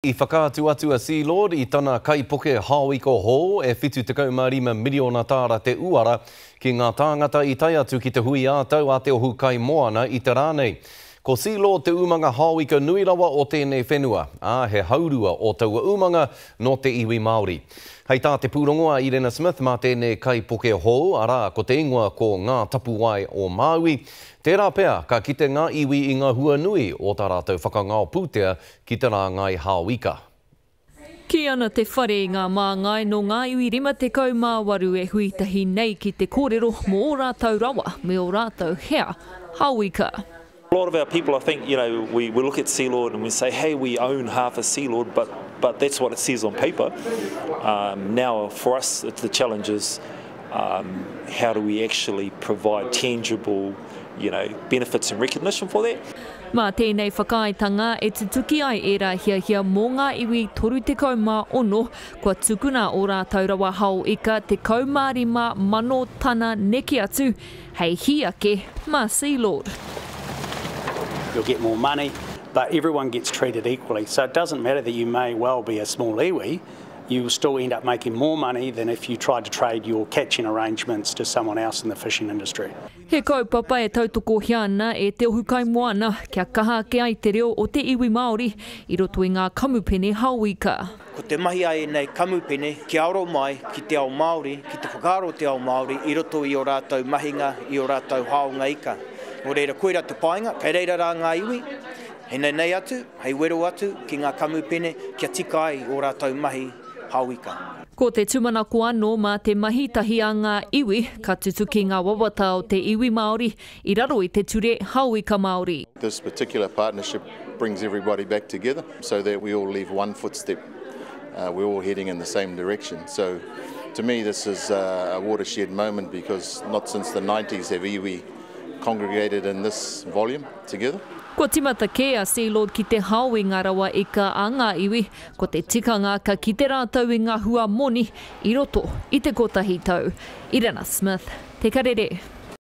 I whakaatu atu a Sealord i tana kaipuke haoika hou e 75 miriona tāra te uara ki ngā tāngata i tae atu ki te hui ā-tau a Te Ohu Kaimoana i te rā nei. Ko Sealord te umanga haoika nui rawa o tēnei whenua, ā, he haurua o taua umanga nō te iwi Māori. Hei tā te pūrongo a Irena Smith mā tēnei kaipuke hou, arā, ko te ingoa ko Ngā Tapuwae o Māui, tērā pea ka kite ngā iwi i ngā hua nui o tā rātou whakangao pūtea ki te rāngai hao ika. Kī ana te whare i ngā māngai nō ngā iwi 58 e hui tahi nei ki te kōrero mō ō rātou rawa me ō rātou hea hao ika. A lot of our people I think you know we we look at Sealord and we say hey we own half of Sealord but but that's what it says on paper um now for us the challenge is um how do we actually provide tangible you know benefits and recognition for that. Mā tēnei whakaaetanga e tutuki ai ērā hiahia mō ngā iwi 36 kua tukuna ō rātou rawa hao ika 15,000 tana neke atu hei hī ake mā Sealord. You'll get more money, but everyone gets treated equally. So it doesn't matter that you may well be a small iwi, you will still end up making more money than if you tried to trade your catching arrangements to someone else in the fishing industry. He kaupapa e tautokohia ana e Te Ohu Kaimoana kia kaha ake ai te reo o te iwi Māori i roto i ngā kamupene hao ika. Ko te mahi a ēnei kamupene kia aro mai ki te ao Māori, ki te whakaaro o te ao Māori i roto i ō rātou mahinga, i ō rātou haonga ika. Nō reira, koirā te painga, kei reira rā ngā iwi, hei nenei atu, hei wero atu ki ngā kamupene kia tika ai ō rātou mahi hao ika. Ko te tūmanako anō mā te mahi tahi a ngā iwi ka tutuki ngā wawata o te iwi Māori i raro i te ture hao ika Māori. This particular partnership brings everybody back together so that we all leave one footstep, we're all heading in the same direction. So to me this is a watershed moment because not since the nineties have iwi congregated in this volume together. Kua timata kē a Sealord ki te hao i ngā rawa ika a ngā iwi, ko te tikanga ka kite rātou i ngā hua moni i roto i te kotahi tau. Irena Smith, Te Karere.